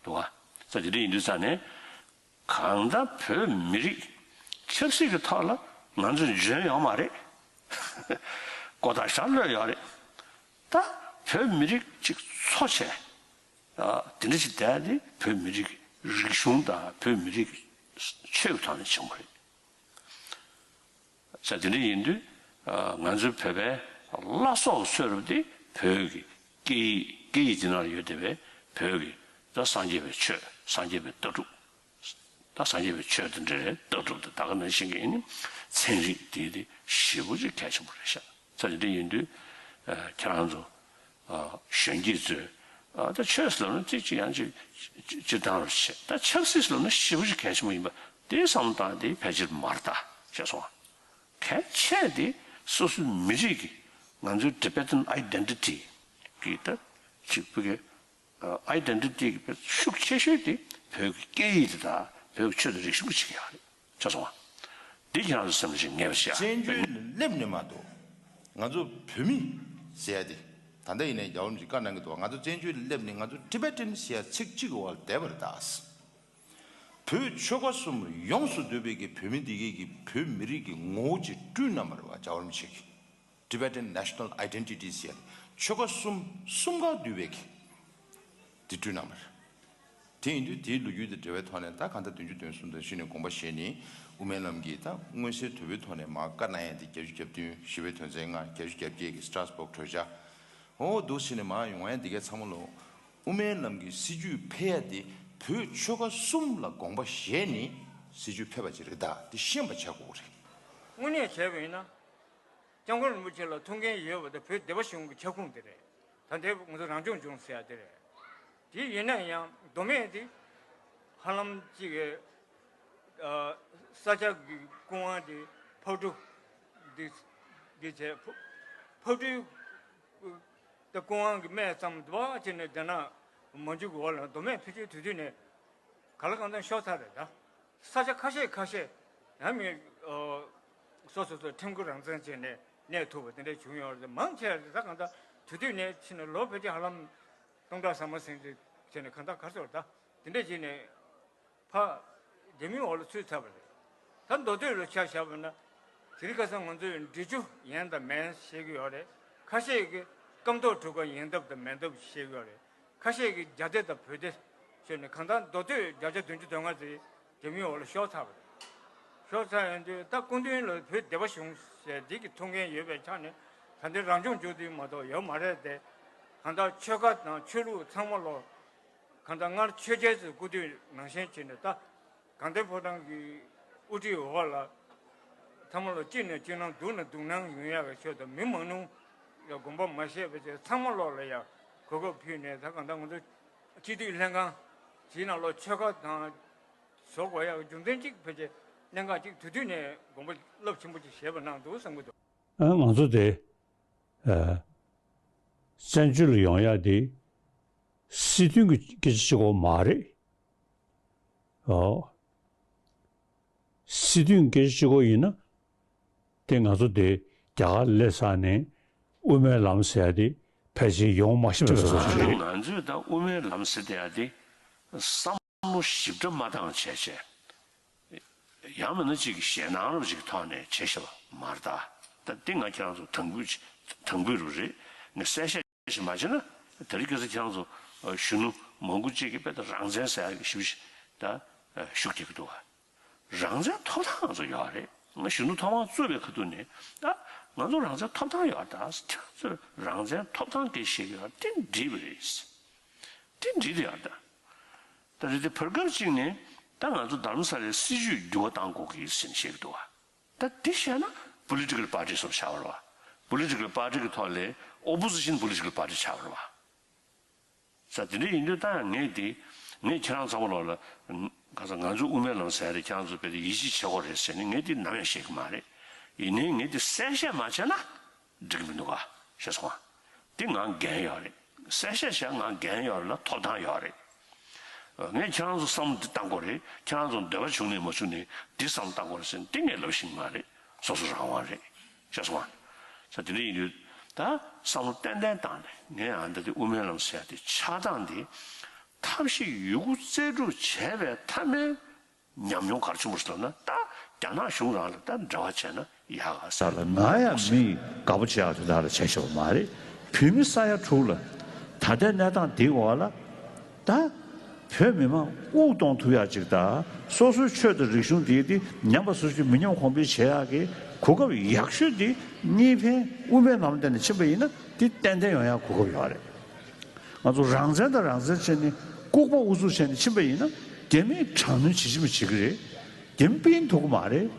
བ། འདུག་བ། ས་དེ་འདྲ་ཡིན་དུས་ཙང་ནས། གང་ལྟར་བོད་མི་རིགས་ཆབ་སྲིད་ཀྱི་ཐོག་ལ་ང་ཚོ་འཇོན་ཡོད་མ་རེད། ཀོ་ཐག་ཞེ་པོ་ལྷོད་ཡོད་རེད། ད་བོད་མི་རིགས་གཅིག་འཚོ་བྱས། ཨ་དེ་འདྲ་ཞིག་བསྡད་དེ་བོད་མི་རིགས་རིག་གཞུང་དང་བོད་མི་རིགས་ཆོས་ཀྱི་ཐོག་ནས་བྱུང་བ་རེད། ས་དེ་འདྲ་ཡིན་དུས། ཨ་ང་ཚོའི་བོད་པའི་བླ་སྲོག་གི་ཚོད་རབས་དེ་བོད་ཀྱི་སྐད་ཡིག་སྐད་ཡིག་དེ་ནང་ཡོད་བསྡད་པའི་བོད་ཀྱི་ད་སངས་རྒྱས་པའི་ཆོས། སངས་རྒྱས་པའི་ལྟ་གྲུབ། ད་སངས་རྒྱས་པའི་ཆོས་དེ་འདྲའི་ལྟ་གྲུབ་དེ་ད་ག་ནང་བཞིན་གྱི་ཨེ་ནི་ཚན་རིག་དེ་དེ་ཞེ་པོ་ཅིག་གལ་ཆེན་པོ་རེད་ཤག་ས་དེ་འདྲ་ཡིན་དུས། ཨ་ཁྱེད་རང་ཚོ་ཨ་གཞོན་སྐྱེས་ཚོས་ཨ་ད་ཆོས་ཟེར་ལབ་ན་ཅིག་ཅིག་ཡང་ཅིག་སྤྱིར་བཏང་རུ་བྱེད། ད་ཆབ་སྲིད་ཟེར་ལབ་ན་ཞེ་པོ་ཅིག་གལ་ཆེན་པོ་ཡིན་པ་དེ་བསམ་བློ་བཏང་དེ་ཕལ་ཆེར་མ་རེད་ད་བྱས་སོང་། གལ་ཆེ་དེ་སོ་སོའི་མི་རིགས་ཀྱི་ང་ཚོའི་Tibetan identity གི་ད་ཅིག་བོད་ཀྱི་ཨ་identity གི་ཤུགས་ཆེ་ཤོས་དེ་བོད་ཀྱི་སྐད་ཡིག་དེ་དང་བོད་ཀྱི་ཆོས་དང་རིག་གཞུང་གི་ཆེད་ཀྱི་ཡག་རེད་ཆགས་སོང་བ། འདི་ཁྱེད་རང་ཚོ་སེམས་ལ་ཅིག་ངེས་པ་ཞིག་ཨ། བཙན་བྱོལ་ནས་སླེབས་ནས་མ་གཏོགས་ང་ཚོ་བོད་མི་ཟེར་ཡ་དེ་ད་ལྟ་ཡིན་ནའི་རྒྱལ་བ་རིན་པོ་ཆེས་བཀའ་གནང་གི་འདུག་ང་ཚོ་བཙན་བྱོལ་ནས་སླེབས་ནས་ང་ཚོ་Tibetan ཟེར་ཡ་ཚིག་གཅིག་གི་འོག་ལ་བསྡད་པ་རེད་ད། བོད་ཆོལ་ཁ་གསུམ་ཡོངས་སུ་འདུས་པའི་གི་བོད་མི་འདི་གའི་གི་བོད་མི་རིགས་ཀྱི་ངོ་བོ་ཅིག་བསྐྲུན་གནང་བ་རེད་བ། རྒྱལ་བ་རིན་པོ་ཆེ་གིས་Tibetan National Identity ཟེར་ཆོལ་ཁ་གསུམ་གསུམ་ཀ་འདུས་པའི་གི་འདི་བསྐྲུན་གནང་བ་རེད། དེ་ཡིན་དུས་དེའི་ལོ་རྒྱུས་དང་འབྲེལ་བའི་ཐོག་ནས་ད་གང་ལྟར་བདུན་ཅུ་དོན་གསུམ་དང་གཞི་ནས་དགོངས་པ་བཞེས་ནས་དབུ་མའི་ལམ་གྱི་ད་མངོན་གསལ་དོད་པོའི་ཐོག་ནས་མར་བཀའ་གནང་ཡ་དེ་བརྒྱད་ཅུ་གྱ་བདུན། ཞི་བའི་དོན་ཚན་ལྔ། བརྒྱད་ཅུ་གྱ་བརྒྱད་ཀྱི་Strasbourg་གྲོས་འཆར། འོ་འདུག་སེ་ནས་མར་ཡོང་ཡ་འདི་གའི་ཚང་མ་ལོ། དབུ་མའི་ལམ་གྱི་སྲིད་བྱུས་ཕེབས་ཡ་དེ་བོད་ཆོལ་ཁ་གསུམ་ལ་དགོངས་པ་བཞེས་ནས་སྲིད་བྱུས་ཕེབས་པ་ཅིག་རེད་ད། དེ་ཤེས་པ་བྱ་དགོས་རེད། དངོས་གནས་བྱས་པ་ཡིན་ན། སྐྱབས་མགོན་རིན་པོ་ཆེ་ལ་ཐུགས་འགན་ཡོད་པ་དེ་བོད་སྡེ་པ་གཞུང་གི་ཁྱབ་ཁོངས་དེ་རེད། ད་ལྟའི་ང་ཚོ་རང་སྐྱོང་ལྗོངས་ཟེར་ཡ་དེ་རེད། དེ་ཡིན་ན་ཡང་མདོ་སྨད་དེ་ཧ་ལམ་ཅིག་ཨ་ས་ཆ་གི་སྐུ་དབང་དེ་ཕག་གྲུ་འདི་འདི་བྱས། ཕག་གྲུའི་ད་སྐུ་དབང་གི་སྨད་ཙམ་འདུག་བྱས་ནས་བསྡད་ན་མ་འཇུག་གི་འོག་ལ་མདོ་སྨད་ཕལ་ཆེར་དུས་དུས་ནས་ག་ལ་གང་འཚམ་ཤོར་ཚར་རེད་ད། ས་ཆ་ཁ་ཤས་ཁ་ཤས་ཡང་མི་ཨོ་སོ་སོ་སོ་ཁྲིམས་ཁུར་རང་བཙན་བྱས་ནས་གནས་ཐུབ་པ་དེ་འདྲ་བྱུང་ཡོད་རེད། མང་ཆེ་རེད་ད། གང་ལྟར་དུས་དུས་ནས་ཕྱིན་ནས་ལོ་ཕལ་ཆེར་ཧ་ལམ་སྟོང་ཕྲག་ཟ་མ་ཟིན་ཏེ་བྱས་ནས་གང་ལྟར་ག་རེ་ཟེར་ད་དེ་འདྲ་བྱས་ནས་ཕ་ འདི་མིན་འོག་ལ་ཚུད་ཚར་བ་རེད། ད་མདོ་སྟོད་ལ་ཆ་བཞག་པ་ན། དེ་རིང་ཁ་སང་ང་ཚོས་འབྲི་ཆུ་ཡིན་དང་མིན་བཤད་ཀྱི་ཡོད་རེད། ཁ་ཤས་ཀྱིས་སྐམ་ཐོག་གྲུ་ཁ་ཡིན་སྟབས་དང་མིན་སྟབས་བཤད་ཀྱི་ཡོད་རེད། ཁ་ཤས་ཀྱིས་རྒྱ་སྡེ་དང་བོད་སྡེ་བཤད་ནས། གང་ལྟར་མདོ་སྟོད་བརྒྱ་ཆ་བདུན་ཅུ་དོན་ལྔ་ཙམ་འདི་མིན་འོག་ལ་ཤོར་ཚར་བ་རེད། ཤོར་ཚར་ཡོང་དུས་ད་སྐུ་མདུན་ལ་བོད་སྡེ་པ་གཞུང་ཟེར་འདི་གི་ཐུགས་འགན་ཡོད་པའི་ཆ་ནས། ད་འདི་རང་སྐྱོང་ལྗོངས་འདི་མ་གཏོགས་ཡོད་མ་རེད་དེ། གང་ལྟར་ཆོལ་ཁ་དང་ཆོས་ལུགས་ཚང་མ་ལོ། གང་ལྟར་སྔར་ཆོས་རྒྱལ་ཚོའི་སྐུ་དུས་ནང་བཞིན་བྱས་ནས། ད་དགའ་ལྡན་ཕོ་བྲང་གི་དབུ་ཁྲིད་འོག་ལ་ཚང་མ་ལོ་གཅིག་ནས་གཅིག་ནང་། སྡུག་ནས་སྡུག་སྣང་ཡོང་ཡག་གི་ཆེད་དུ། མི་མང་ཉུང་ལ་དགོངས་པ་མ་བཞེས་པ་བྱས། ཚང་མ་ལོ་ལ་ཡ་གོ་སྐབས་ཕུལ་ནས། ད་གང་ལྟར་ང་ཚོ་སྤྱི་འཐུས་ལྷན་ཁང་ཞིག་ནང་ལོ་ཆོལ་ཁ་དང་བཟོ་དགོས་ཡག་རྒྱུ་མཚན་གཅིག་ཕལ་ཆེར་གནད་འགག་གཅིག་དེ་དུས་ནས་དགོངས་པ་རླབས་ཆེན་པོ་ཅིག་བཞེས་པ་གནང་འདུག་བསམ་གྱི་འདུག། ཨ། ང་ཚོ་དེ། ཨ། བཙན་བྱོལ་ལ་ཡོང་ཡག་དེ་སྲིད་དོན་གྱི་སྐད་ཆ་གཅིག་པོ་མ་རེད། ཨོ། སྲིད་དོན་སྐད་ཆ་གཅིག་པོ་ཡིན་ན། དེ་ང་ཚོ་དེ་རྒྱ་གར་སླེབས་ཚར་ནས་དབུ་མའི་ལམ་ཟེར་ཡ་དེ་ཕལ་ཆེར་ཡོང་མ་ཤེས་པའི་བཟོ་འདྲ་ཞིག་རེད། ང་ཚོས་ད་དབུ་མའི་ལམ་ཟེར་བསྡད་ཡ་དེ་བསམ་བློ་ཞིབ་ཕྲ་མ་བཏང་བྱས་བྱས། ཡང་མིན་ན་གཅིག་གི་ཞེད་སྣང་རབ་ཅིག་གི་ཐོག་ནས་བྱས་བཞག་པ་མ་རེད་ད། ད་འདི་ང་ཁྱེད་རང་ཚོ་དང་པོ་དང་པོ་རུ་རེད། ངས་གསལ་བཤད་ཞིག་མ་བྱས་ན། དེ་རིང་ཁ་སང་ཁྱེད་རང་ཚོ་གཞོན་ནུ་མང་པོ་ཅིག་གིས་དཔེ་ད་རང་བཙན་ཟེར་ཡག་གི་ཞིབ་ཞིབ་ད་ཤུགས་རྒྱག་གི་འདུག་བ། རང་བཙན་ཐོབ་ཐང་ང་ཚོ་ཡོད་རེད། ང་གཞོན་ནུ་མཐོང་སྣང་གཙོས་པའི་ཁ་ཐུག་ནས། ད་ང་ཚོ་རང་བཙན་ཐོབ་ཐང་ཡོད་ད། ཁྱེད་རང་ཚོས་རང་བཙན་ཐོབ་ཐང་སྐད་བཤད་ཀྱི་ཡོད། དེ་འགྲིག་པ་རེད། དེ་འགྲིག་དེ་ཡོད་ད། ད་རེད་དེ་བར་སྐབས་གཅིག་ནས་ད་ང་ཚོ་རྡ་རམ་ས་ལའི་སྲིད་བྱུས་འགྱུར་བ་གཏང་དགོས་ཀྱི་ཟེར་ནས་བཤད་ཀྱི་འདུག་བ། ད་འདི་བཤད་ན་political party་སོགས་ཆགས་པ་རེད་བ། Political party་གི་ཐོག་ལས་opposition political party་ཆགས་པ་རེད་བ། ས་དེ་འདྲ་ཡིན་དུས་ད་ངས་དེ། ངས་ཁྱེད་རང་ཚང་མ་ལོག་ལ། ག་ས་ང་ཚོ་དབུ་མའི་ལམ་ཟེར་ཡ་དེ་ཁྱེད་རང་ཚོ་དཔེ་དེ་ཡིད་ཆེས་བྱེད་དགོས་རེད་ཟེར་ནས་ངས་དེ་ནམ་ཡང་བཤད་ཀྱི་མ་རེད། ཡིན་ནའི་ངས་དེ་གསལ་བཤད་མ་བྱས་ན་འགྲིག་གི་མི་འདུག་ག། ཤེས་སོང་ང་། དེ་ང་འགན་ཡོད་རེད། གསལ་བཤད་བྱས་ང་འགན་ཡོད་རེད་ལ་ཐོབ་ཐང་ཡོད་རེད། ངས་ཁྱེད་རང་ཚོ་བསམ་བློ་འདི་བཏང་དགོས་རེད། ཁྱེད་རང་ཚོ་འདོད་པ་བྱུང་ནས་མ་བྱུང་ནས་འདི་བསམ་བློ་བཏང་དགོས་རེད་ཟེར་ནས་འདི་ངས་ལབ་ཤེས་ཀྱི་མ་རེད། སོ་སོ་རང་དབང་རེད། ཤེས་སོང་ང་། ས་དེ་འདྲ་ཡིན་དུས་ད་བསམ་བློ་ཏན་ཏན་བཏང་ནས། ངས་ཨ་འདྲ་དེ་དབུ་མའི་ལམ་ཟེར་ཡ་དེ་ཆགས་སྟངས་དེ་ཐབས་ཤེས་ཡོད་རྒུ་རྩལ་སྤྲུགས་བྱས་པའི་མཐའ་མའི་ཉམས་མྱོང་ག་རེ་བྱུང་བ་ཟེར་ན། ད་རྒྱ་ནག་གཞུང་རང་ལ་ད་འབྲེལ་བ་བྱས་ན་ཡག་ག་ཟེར་ལ། ང་ཡང་མི་དགའ་པོ་བྱེད་ཡག་དེ་དག་ལ་བྱས་བཞག་པ་མ་རེད། བོད་མི་ས་ཡ་དྲུག་ལ་ད་ལྟའི་གནས་སྟངས་འདིའི་འོག་ལ། ད་བོད་མི་མང་དབུགས་གཏོང་ཐུབ་ཡག་ཅིག་དང་། སོ་སོའི་ཆོས་དང་རིག་གཞུང་དེ་དེ་ཉམས་པ་སོ་སོའི་མི་ཉམས་གོང་འཕེལ་བྱེད་ཡག་གི་གོ་སྐབས་ཡག་ཤོས་དེ་གཉིས་ཕན་དབུ་མའི་ལམ་སྟེང་ནས་ཕྱིན་པ་ཡིན་ན། དེ་ཏན་ཏན་ཡོང་ཡག་གོ་སྐབས་ཡོད་རེད། ང་ཚོ་རང་བཙན་དང་རང་བཙན་བྱས་ནས་ལྐུགས་པ་ཨུ་ཚུགས་བྱས་ནས་ཕྱིན་པ་ཡིན་ན། རྒྱ་མིས་དྲག་གནོན་ཇི་བཞིན་པ་བྱེད་ཀྱི་རེད། རྒྱ་མི་སྤེལ་ཐུབ་ཀྱི་མ་རེད།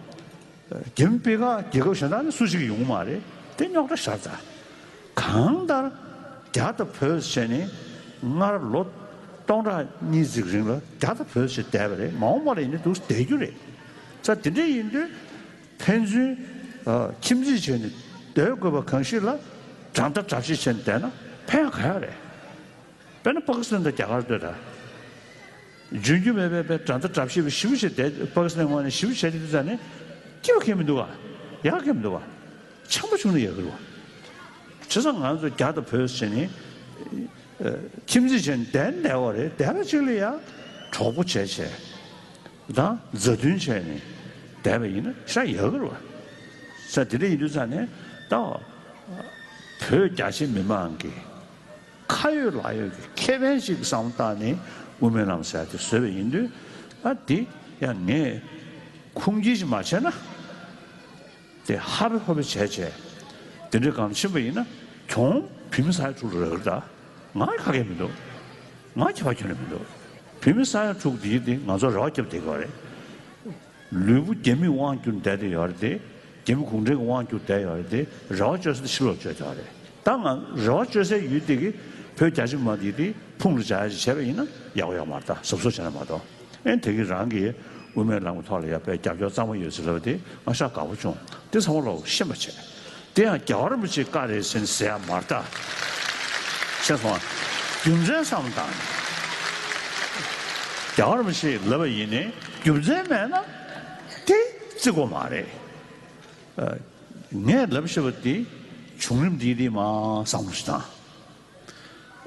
རྒྱ་མི་སྤེལ་ཁག་རྒྱལ་ཁབ་གཞན་དག་ནས་སུ་ཞིག་ཡོང་གི་མ་རེད། དེ་རྙོག་དྲ་ཤར་ཚར། གང་ལྟར་རྒྱ་དང་བོད་བྱས་ནས་སྔར་ལོ་སྟོང་ཕྲག་གཉིས་ཙམ་རིང་ལ་རྒྱ་དང་བོད་བྱས་བསྡད་པ་རེད། མ་འོངས་པ་ལ་ཡིན་ན་འདུག་བསྡད་རྒྱུ་རེད། ས་དེ་འདྲ་ཡིན་དུས། ཕན་ཚུན་ཨ་ཁྱིམ་མཚེས་བྱས་ནས་སྡོད་དགོས་པ་གང་ཞིག་ལ་དགྲ་ཟླ་དགྲ་བཤེས་བྱས་ནས་བསྡད་ན་ཕན་ག་ཡག་རེད། དཔེར་ན་པ་ཀི་སི་ཐན་དང་རྒྱ་གར་ལྟོས་དང་། འཇོན་རྒྱུ་མེད་པའི་དགྲ་ཟླ་དགྲ་བཤེས་པ་ཞེ་པོ་ཅིག་བསྡད། པ་ཀི་སི་ཐན་ངོས་ནས་ཞེ་པོ་བྱས་ཏེ་དེ་ཙམ་ནས་སྐྱིད་པ་གང་ཡང་མི་འདུག་ག། ཡག་གང་ཡང་མི་འདུག་ག། འཆམ་པོ་བྱུང་ན་ཡག་གི་རེད་བ། བྱས་ཙང་ང་ཚོ་རྒྱ་དང་བོད་ཟེར་ནས་ཨ་ཁྱིམ་མཚེས་བྱས་ནས་བསྡད་བསྡད་པ་རེད། བསྡད་པ་གཅིག་ལ་ཡ་གྲོགས་པོ་བྱས་བྱས། དང་མཛའ་མཐུན་བྱས་ནས་བསྡད་པ་ཡིན་ན་ཤ་ཡག་གི་རེད་བ། ས་དེ་འདྲ་ཡིན་དུས་ཙང་ནས་ད་བོད་རྒྱ་ཆེ་མི་མང་གི་ཁ་ཡོད་ལག་ཡོད་ཀྱི་ཁེ་ཕན་ཞིག་བསམ་བློ་བཏང་ནས་དབུ་མའི་ལམ་ཟེར་ཡ་དེ་བཟོས་པ་ཡིན་དུས། ཨ་དེ་ཡང་ངས་ཁུངས་སྐྱེལ་ཞིག་མ་བྱས་ན། དེ་ཧ་པེ་ཧོ་པེ་བྱས་བྱས་དེ་འདྲའི་སྒང་ཕྱིན་པ་ཡིན་ན་གྱོང་བོད་མི་ས་ཡ་དྲུག་ལ་རག་གི་རེད་ད། ང་ཁ་སྐད་མི་འདུག། ང་ཁྱད་པར་ཁྱོན་ནས་མི་འདུག། བོད་མི་ས་ཡ་དྲུག་དེ་དེ་ང་ཚོ་རེ་བ་བརྒྱབ་བསྡད་ཀྱི་ཡོད་རེད། ལུས་པོ་རྒྱ་མིས་དབང་བསྒྱུར་བསྡད་དེ་ཡོད་རེད་དེ། རྒྱ་མི་གུང་ཁྲན་གྱིས་དབང་བསྒྱུར་བསྡད་ཡོད་རེད་དེ། རེ་བ་བཅོལ་ས་དེ་ཕྱི་ལོགས་བཅོལ་བསྡད་ཡོད་རེད། ད་ང་རེ་བ་བཅོལ་སའི་ཡུལ་དེ་གི་བོད་རྒྱ་ཆེ་མི་མང་དེ་དེ་ཕུང་ལ་བྱ་ཡ་ཞིག་བྱས་པ་ཡིན་ན་ཡག་པོ་ཡོད་མ་རེད་ད། གཟབ་གཟབ་བྱས་ན་མ་གཏོགས། ཨེ་དེ་གི་རང་གི་དབུ་མའི་ལམ་གྱི་ཐོག་ལ་ཡ་དཔེ་རྒྱབ་སྐྱོར་གཙང་མ་ཡོད་ཟེར་ལབ་པ་དེ་ང་ཤ་དགའ་པོ་བྱུང་། དེ་ཚང་མ་ལོག་ཤེས་པ་བྱས། དེ་ཡང་རྒྱལ་བ་རིན་པོ་ཆེའི་བཀའ་རེད་ཟེར་ནས་ཟེར་ཡ་མ་རེད་ད། ཤེས་སོང་ང་། རྒྱུ་མཚན་བསམ་བློ་བཏང་ནས། རྒྱལ་བ་རིན་པོ་ཆེས་ལབ་པ་ཡིན་ནའི་རྒྱུ་མཚན་མེད་ན་དེ་བརྩི་དགོས་མ་རེད། ཨ། ངས་ལབ་ཤེས་པ་དེ་བྱུང་རིམ་དེ་དེ་མ་བསམ་བློ་ཞིག་བཏང་།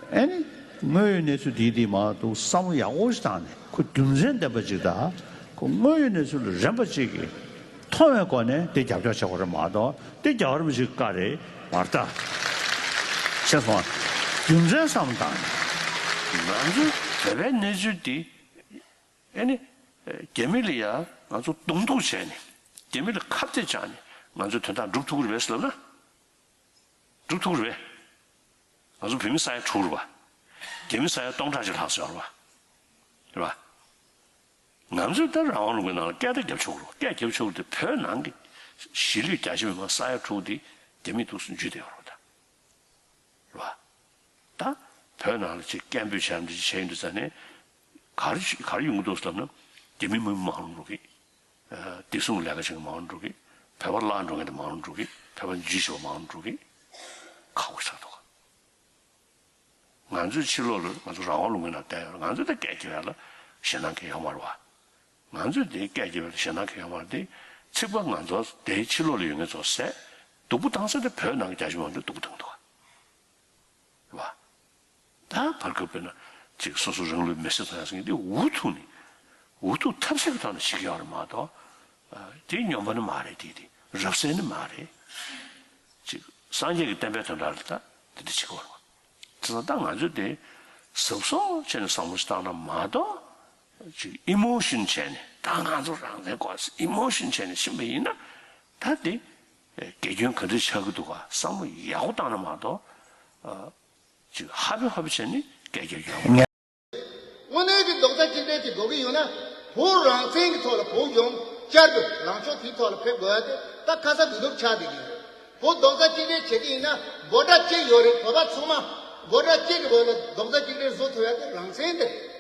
ཨ་ནི་དངོས་ཡོད་གནས་ཚུལ་དེ་དེ་མ་གཏོགས་བསམ་བློ་ཡག་པོ་ཞིག་བཏང་ནས་ཁོ་རྒྱུ་མཚན་ལྡན་པ་ཅིག་དང་ ཁོ་དངོས་ཡོད་གནས་ཚུལ་ལ་རན་པ་གཅིག་གིས་མཐོང་བའི་སྒོ་ནས་དེ་རྒྱབ་སྐྱོར་བྱེད་དགོས་རེད་མ་གཏོགས་དེ་རྒྱལ་བ་རིན་པོ་ཆེའི་བཀའ་རེད་མ་རེད་ད། ཤེས་སོང་ང་། རྒྱུ་མཚན་བསམ་བློ་བཏང་ནས། ང་ཚོའི་བོད་པའི་གནས་ཚུལ་འདི་ཨེ་ནི་རྒྱ་མི་ལ་ཡང་ང་ཚོ་གདོང་གཏུག་བྱས་ནས་རྒྱ་མི་ལ་ཁ་གཏད་བཅག་ནས་ང་ཚོའི་དོན་དག་འགྲུབ་ཐུབ་ཀྱི་རེད་པས་ཟེར་ལབ་ན། འགྲུབ་ཐུབ་ཀྱི་རེད་པས། ང་ཚོ་བོད་མི་ས་ཡ་དྲུག་རེད་པ། རྒྱ་མི་ས་ཡ་སྟོང་ཕྲག་ཅིག་ལྷག་ཙམ་ཡོད་རེད་པ། རེད་པ། ང་ཚོས་ད་རང་དབང་ལུང་པའི་ནང་ལ་སྐད་ཆ་བརྒྱབ་ཆོག་གི་རེད། སྐད་བརྒྱབ་ཆོག་གི་རེད་དེ་བོད་ནང་གི་གཞིས་ལུས་རྒྱ་ཆེ་མི་མང་ས་ཡ་དྲུག་དེ་རྒྱ་མིས་འདུག་སེ་འཇུས་བསྡད་ཡོད་རེད་ད། རེད་པ། ད་བོད་ནང་ལ་ཅིག་སྐད་འབོད་བྱས་འདི་བྱས་ཡིན་དུས་ཙང་ནས་ག་རེ་ག་རེ་ཡོང་གི་འདུག་ཟེར་ལབ་ན་རྒྱ་མི་མི་མང་རུ་འགྲོ་གི། བདེ་སྲུང་ལས་ཀ་བྱེད་མཁན་མང་རུ་འགྲོ་གི། བོད་པ་བརླག་འགྲོ་མཁན་དེ་མང་རུ་འགྲོ་གི། བོད་པ་འཇུས་བྱས་པ་མང་རུ་འགྲོ་གི། ཁག་པོ་ཆགས་འདུག་ང་ཚོའི་ཕྱི་ལོགས་ལ་ང་ཚོ་རང་དབང་ལུང་པའི་ནང་བསྡད་ཡོད་རེད། ང་ཚོས་ད་སྐད་རྒྱབ་ཡ་ལ་ཞེད་སྣང་གང་ཡང་ཡོད་མ་རེད་པ། ང་ཚོས་དེ་སྐད་རྒྱབ་ཡ་ལ་ཞེད་སྣང་གང་ཡང་ཡོད་མ་རེད་དེ། ཚིག་པ་ང་ཚོ་དེའི་ཕྱི་ལོགས་ལ་ཡོད་མཁན་ཚོ་ཟས་སྡུག་པོ་བཏང་ས་དེ་བོད་ནང་གི་རྒྱ་ཆེ་མང་ཚོས་སྡུག་པོ་བཏང་འདུག་ག་རེད་པ། ད་བར་སྐབས་དཔེར་ན་ཅིག་སོ་སོ་རང་ལུས་མེར་སྲེག་བཏང་ཡ་ཟེར་མཁན་དེ་འུ་ཐུག་ནས་འུ་ཐུག་ཐབས་ཟད་ཀྱི་ཐོག་ནས་བྱེད་ཀྱི་ཡོད་རེད་མ་གཏོགས། དེ་སྨྱོན་པ་ནི་མ་རེད། དེ་དེ་རབ་གསལ་ནི་མ་རེད། ཅིག་སངས་རྒྱས་ཀྱི་བསྟན་པའི་དོན་དག་ལ་ད་དེ་འདྲ་བྱེད་ཀྱི་ཡོད་རེད་པ། དེ་ཚོ་ད་ང་ཚོས་དེ་གཟབ་གཟབ་བྱས་ནས་བསམ་བློ་ཞིག་བཏང་ན་མ་གཏོགས། ཅིག་ཨི་མོ་ཤན་བྱས་ནས་ད་ང་ཚོ་རང་བཙན་དགོས་ཨི་མོ་ཤན་བྱས་ནས་ཕྱིན་པ་ཡིན་ན། ད་དེ་དགེ་སྐྱོན་ག་འདྲ་ཆགས་ཀྱི་འདུག་ག་བསམ་བློ་ཡག་པོ་བཏང་ན་མ་གཏོགས། ཅིག་ཧ་པེ་ཧ་པེ་བྱས་ནས་སྐད་རྒྱབ་ཡོང་། དངོས་གནས་ཀྱི་རྡོག་རྩ་གཅིག་སྒྲིལ་ཅིག་དགོས་ཀྱི་ཡོད་ན། བོད་རང་བཙན་གྱི་ཐོག་ལ་བོད་ལྗོངས་བསྐྱར་དུ་ལངས་ཕྱོགས་དེའི་ཐོག་ལ་ཕེབས་དགོས་ཡ་དེ་ད་ཁ་ཚ་དགོས་གཏུག་ཆགས་བསྡད་ཀྱི་ཡོད་རེད། བོད་རྡོག་རྩ་གཅིག་སྒྲིལ་བྱེད་ཀྱི་ཡིན་ན་འབོད་སྒྲ་གཅིག་ཡོད་རེད། བོད་པ་ཚང་མ་འབོད་སྒྲ་གཅིག་གི་འོག་ལ་རྡོག་རྩ་གཅིག་སྒྲིལ་བཟོ་ཐུབ་ཡ་དེ་རང་བཙན་དེ་རེད།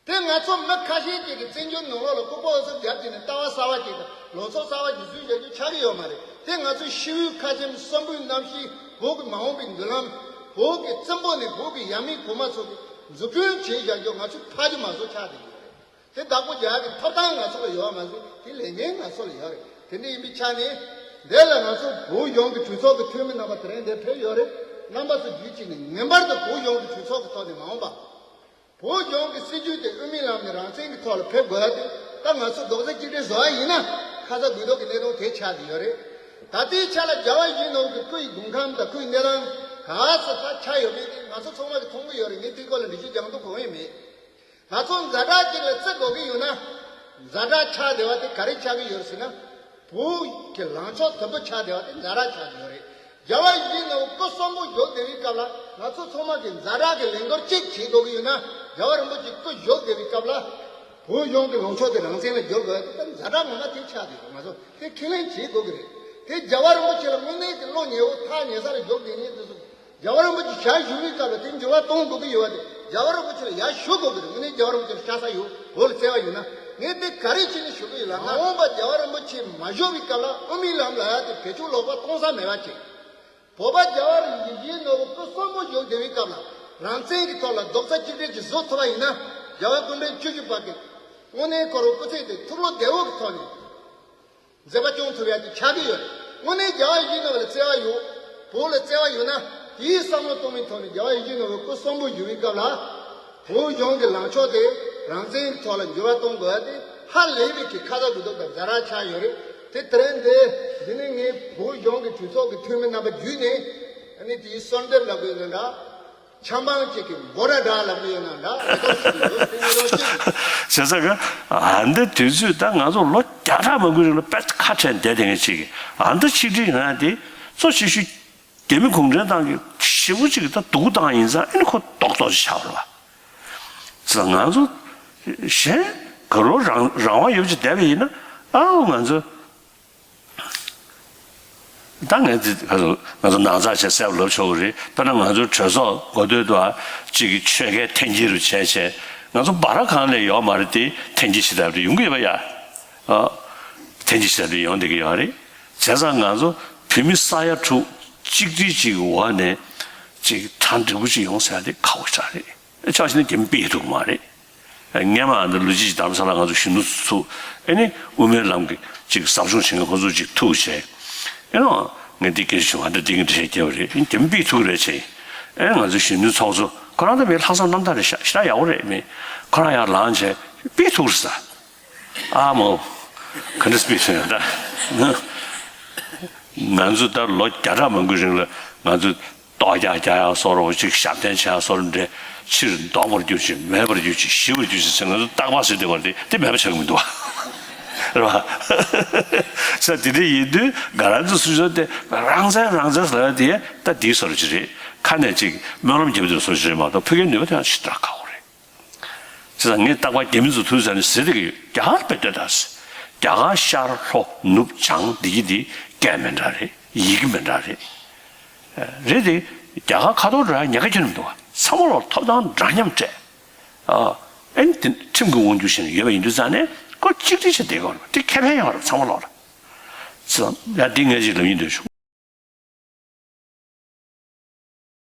དེ་ང་ཚོ་མི་ཁ་ཤས་ཅིག་གིས་བཙན་བྱོལ་ནང་ལོགས་ལ་ལྐུགས་པ་ཨུ་ཚུགས་རྒྱབ་བྱས་ནས་ལྟ་བ་གསར་བ་ཅིག་དང་ལངས་ཕྱོགས་གསར་བ་ཅིག་བཟོས་བཞག་རྒྱུ་ཆགས་ཀྱི་ཡོད་མ་རེད། དེ་ང་ཚོའི་ཤི་བོའི་ཁ་ཆེམས་གསོན་པོའི་རྣམ་ཤེས། བོད་ཀྱི་མངའ་འོག་པའི་མདུན་ལམ། བོད་ཀྱི་བཙན་པོ་ནས་བོད་ཀྱི་ཡབ་མེས་གོང་མ་ཚོ་གིས་འཛུགས་སྐྲུན་བྱས་བཞག་རྒྱུ་ང་ཚོས་ཕར་རྒྱུ་མ་བཟོ་ཆགས་བསྡད་ཡོད་རེད། དེ་བདག་པོ་རྒྱག་གི་ཐོབ་ཐང་ང་ཚོ་ལ་ཡོད་པ་མ་ཟད་དེ་ལས་འགན་ང་ཚོ་ལ་ཡོད་རེད། དེ་འདྲ་ཡིན་པའི་ཆ་ནས་འདི་ལ་ང་ཚོ་བོད་ལྗོངས་ཀྱི་གྲོས་ཚོགས་ཀྱི་འཐུས་མི་རྣམ་པ་དེ་རིང་འདིར་ཕེབས་ཡོད་རེད། རྣམ་པ་ཚོ་བརྒྱུད་བྱས་ནས་ངེས་པར་དུ་བོད་ལྗོངས་ཀྱི་གྲོས་ཚོགས་ཀྱི་ཐོག་ནས་མ་འོངས་པ། བོད་ལྗོངས་ཀྱི་སྲིད་བྱུས་དེ་དབུ་མའི་ལམ་ནས་རང་བཙན་གྱི་ཐོག་ལ་ཕེབས་དགོས་ཡ་དེ་ད་ང་ཚོ་རྡོག་རྩ་གཅིག་སྒྲིལ་བཟོ་བ་ཡིན་ན་ཁ་ཚ་དགོས་གཏུག་གི་གནད་དོན་དེ་ཆགས་བསྡད་ཡོད་རེད། ད་ལྟའི་ཆ་ལ་རྒྱལ་བ་ཡིད་བཞིན་ནོར་བུ་གི་སྐུ་ཡི་དགུང་ཁམས་དང་སྐུ་ཡི་གནས་སྟངས་ག་ཚོད་ད་ཆགས་ཡོད་མེད་དེ་ང་ཚོ་ཚང་མ་གིས་མཐོང་གི་ཡོད་རེད། ངས་དེའི་སྐོར་ལ་འགྲེལ་བཤད་རྒྱག་འདོད་གང་ཡང་མེད། ང་ཚོ་ཛ་དྲག་ཅིག་ལ་བརྩི་དགོས་ཀྱི་ཡོད་ན། ཛ་དྲག་ཆགས་བསྡད་པ་དེ་ག་རེ་ཆགས་ཀྱི་ཡོད་རེད་ཟེར་ན། བོད་ཀྱི་ལངས་ཕྱོགས་དམ་པོ་ཆགས་བསྡད་པ་དེ་ཛ་དྲག་ཆགས་ཀྱི་ཡོད་རེད། རྒྱལ་བ་ཡིད་བཞིན་ནོར་བུ་སྐུ་གསོན་པོ་བཞུགས་བསྡད་པའི་སྐབས་ལ་ང་ཚོ་ཚང་མ་གིས་ཛ་དྲག་གི་ལས་འགུལ་གཅིག་བྱེད་དགོས་ཀྱི་ཡོད་ན། རྒྱལ་བ་རིན་པོ་ཆེ་སྐུ་བཞུགས་བསྡད་པའི་སྐབས་ལ། བོད་ལྗོངས་ཀྱི་ལངས་ཕྱོགས་དེ་རང་བཙན་ལ་བསྒྱུར་དགོས་ཡ་དེ་ད་ཛ་དྲག་ངོ་མ་དེ་ཆགས་བསྡད་ཡོད། ང་ཚོ་དེ་ཁས་ལེན་བྱེད་དགོས་ཀྱི་རེད། དེ་རྒྱལ་བ་རིན་པོ་ཆེ་ལ་དངོས་གནས་ཀྱི་བློ་ཉེ་བོ་ཐག་ཉེ་ས་ལ་བཞུགས་བསྡད་མཁན་དེ་ཚོ། རྒྱལ་བ་རིན་པོ་ཆེ་ཞལ་བཞུགས་པའི་སྐབས་ལ་དེ་འགྱུར་བ་གཏོང་དགོས་ཀྱི་ཡོད་པ་དེ་རྒྱལ་བ་རིན་པོ་ཆེ་ལ་ཡར་ཞུ་དགོས་ཀྱི་རེད། དངོས་གནས་རྒྱལ་བ་རིན་པོ་ཆེ་ལ་ཤ་ཚ་ཡོད། འོག་ལ་བརྩེ་བ་ཡོད་ན། ངས་དེ་ག་རེ་བྱས་ནས་ཞུ་གི་ཡོད་ལབ་ན། མ་འོངས་པ་རྒྱལ་བ་རིན་པོ་ཆེ་མ་བཞུགས་པའི་སྐབས་ལ་དབུ་མའི་ལམ་ལབ་ཡ་དེ་བེད་སྤྱོད་ལོག་པ་གཏོང་ས་མེད་པ་བྱེད། བོད་པ་རྒྱལ་བ་ཡིད་བཞིན་ནོར་བུ་སྐུ་གསོན་པོ་བཞུགས་བསྡད་པའི་སྐབས་ལ་རང་བཙན་གྱི་ཐོག་ལ་རྡོག་རྩ་གཅིག་སྒྲིལ་ཅིག་བཟོ་ཐུབ་པ་ཡིན་ན། རྒྱལ་བ་སྐུ་ཕྲེང་བཅུ་བཞི་པ་གི་དངོས་གནས་ཁོ་རང་སྐུ་ཚེ་དེ་ཐུགས་བློ་བདེ་བོ་གི་ཐོག་ནས། མཛད་པ་སྐྱོང་ཐུབ་ཡ་དེ་ཆགས་ཀྱི་ཡོད་རེད། དངོས་གནས་རྒྱལ་བ་ཡིད་བཞིན་ནོར་བུ་ལ་བརྩེ་བ་ཡོད། བོད་ལ་བརྩེ་བ་ཡོད་ན། དེའི་བསམ་བློ་གཏོང་བའི་ཐོག་ནས་རྒྱལ་བ་ཡིད་བཞིན་ནོར་བུ་སྐུ་གསོན་པོ་བཞུགས་པའི་སྐབས་ལ། བོད་ལྗོངས་ཀྱི་ལངས་ཕྱོགས་དེ་རང་བཙན་གྱི་ཐོག་ལ་འགྱུར་བ་གཏོང་དགོས་ཡ་དེ་ཧ་ལས་པའི་གི་ཁ་ཚ་དགོས་གཏུག་དང་ཛ་དྲག་ཆགས་ཡོད་རེད། དེ་དེ་རིང་འདི་འདི་ནས་ངས་བོད་ལྗོངས་ཀྱི་གྲོས་ཚོགས་ཀྱི་འཐུས་མི་རྣམ་པ་བརྒྱུད་ནས་ཨ་ནི་དེའི་གསོལ་འདེབས་ལབ་དགོས་ན་འདྲ། ཆབ་འབངས་གཅིག་གིས་འབོད་སྒྲ་བསྒྲགས་ལབ་ཀྱི་ཡོད་ན་འདྲ། དེ་ཚོ་ཞིག་ཡོད་དེ་ཡོད་ཅིག་བྱས་ཙང་གི་ཨ་འདི་དུས་ཚོད་ད་ང་ཚོ་ལོ་བརྒྱ་ཕྲག་མང་པོའི་རིང་ལ་དཔེ་ཁ་བྲལ་བསྡད་དེ་ངས་ཅིག་གི་ཨ་འདི་ཆིག་སྒྲིལ་ཡོང་ཡ་དེ་གཙོ་ཆེ་ཤོས་རྒྱ་མི་གུང་ཁྲན་ཏང་གི་ཞེ་པོ་ཅིག་གི་ད་སྡུག་བཏང་ཡིན་ཙང་ཨ་ནི་ཁོ་རྡོག་རྡོག་ཅིག་ཆགས་པ་རེད་པ། ཙང་ང་ཚོ་གཞན་ག་རོ་རང་རང་དབང་ཡོད་ཅིག་བསྡད་པ་ཡིན་ན་ཨའོ་ང་ཚོ། ད་ངས་འདི་ང་ཚོ་ང་ཚོ་ནང་ཚགས་བྱས་གསལ་པོ་ལབ་ཆོག་གི་རེད། དཔེར་ན་ང་ཚོའི་གྲོས་ཚོགས་འགོ་སྟོད་དུ་ཨ་གཅིག་གི་ཆོལ་ཁའི་འཐེན་འཁྱེར་རུ་བྱས་བྱས་ང་ཚོ་སྦ་ར་གང་ལས་ཡོད་མ་རེད་དེ་འཐེན་འཁྱེར་བྱེད་ཐབས་རེ་ཡོང་གི་ཡོད་པ་ཡ། ཨ་འཐེན་འཁྱེར་བྱེད་ཐབས་རེ་ཡོང་བསྡད་ཀྱི་ཡོད་རེད། བྱས་ཙང་ང་ཚོ་བོད་མི་ས་ཡ་དྲུག་གཅིག་སྒྲིལ་གཅིག་གི་འོག་ནས་གཅིག་གྲ་འགྲིག་པོ་ཅིག་ཡོང་ཟེར་ཡ་དེ་ཁག་པོ་ཞེ་དྲག་རེད། ཆ་བཞག་ན་རྒྱ་མི་ཕུད་ཐུབ་ཀྱི་མ་རེད། སྔོན་མ་འདི་ལོ་གཅིག་རྡ་རམ་ས་ལ་ང་ཚོ་གཞོན་ནུ་ཚོ་ཨེ་ནི་དབུ་མའི་ལམ་གྱི་ཅིག་ཟབ་སྦྱོང་བྱེད་མཁན་ཁོ་ཚོ་ཅིག་ཐུག་བྱས། ཨེ་ནོ་ངས་འདི་སྐད་ཆ་བྱུང་ང་འདི་འདི་གི་འདྲི་བཤད་རྒྱབ་རེད། རྒྱ་མི་ཕུད་ཐུབ་རེད་བྱས། ཨེ་ང་ཚོ་གཞོན་ནུ་ཚོགས་གཙོ་ཁོ་རང་ད་མི་ལྷག་བསམ་རྣམ་དག་རེད་ཤག་ཞེ་དྲག་ཡག་པོ་རེད་མི་ཁོ་རང་ཡར་ལངས་བྱས་ཕུད་ཐུབ་རེད་ས། ཨ་མོ། ག་འདྲ་སྤེལ་ཐུབ་ཡོང་ད། ང་ཚོ་ད་ལོ་བརྒྱ་ཕྲག་མང་པོའི་རིང་ལ་ང་ཚོ་ལྟོ་རྒྱག་རྒྱག་ཡག་བཟོ་འདྲ་ཅིག་ཞབས་བརྟན་བྱེད་ཡག་བཟོ་འདྲ་འདྲ། ཕྱིར་ལྡོག་པར་གྱུར་ཅིག་མེད་པར་གྱུར་ཅིག་ཞི་བར་གྱུར་ཅིག་ཟེར་ང་ཚོ་རྟག་པར་ཟེར་བསྡད་པ་དེ་དེ་མེད་པ་ཆགས་ཀྱི་མི་འདུག་བ། རེད་བ། ས་དེ་འདྲ་ཡིན་དུས་ང་རང་ཚོ་སུ་ཚོ་དེ་རང་བཙན་རང་བཙན་ཟེར་ཡག་དེ་ད་དེའི་བཟོ་འདྲ་ཅིག་རེད། ཁ་ནས་ཅིག་སྨོན་ལམ་རྒྱབ་དུས་བཟོ་འདྲ་ཅིག་རེད་མ་གཏོགས་ཕ་གིའི་ནུས་པ་དེ་ཡང་ཞེ་དྲག་ཁག་པོ་རེད། བྱས་ཙང་ངས་རྟག་པར་རྒྱ་མི་ཚོ་ཐུག་ཙང་ནས་ཟེར་བསྡད་ཀྱི་ཡོད། རྒྱ་གར་བས་ལྟོས་དང་ཟེར། རྒྱ་གར་ཤར་ལྷོ་ནུབ་བྱང་འདི་གི་འདི་སྐད་མི་འདྲ་རེད། ཡི་གེ་མི་འདྲ་རེད། རེད་དེ། རྒྱ་གར་ཁ་ཐོར་འགྲོ་ཡག་ཉེན་ཁ་ཁྱོན་ནས་མི་འདུག་བ། ཚང་མ་ལོག་ཐོབ་ཐང་འདྲ་མཉམ་སྤྲད། ཨ། ཨེ་ནི་དེ་ཁྲིམས་ཀྱི་དབང་སྒྱུར་བྱས་ནས་ཡོད་པ་ཡིན་དུས་ཙང་ནས་ཁོ་གཅིག་སྒྲིལ་བྱས་བསྡད་དགོས་རེད། དེ་ཁེ་ཕན་ཡོང་བ་རེད་ཚང་མ་ལོག་ལ། བྱས་ཙང་ཡ་འདི་ངས་ཅིག་ལབ་སྙིང་འདོད་བྱུང་།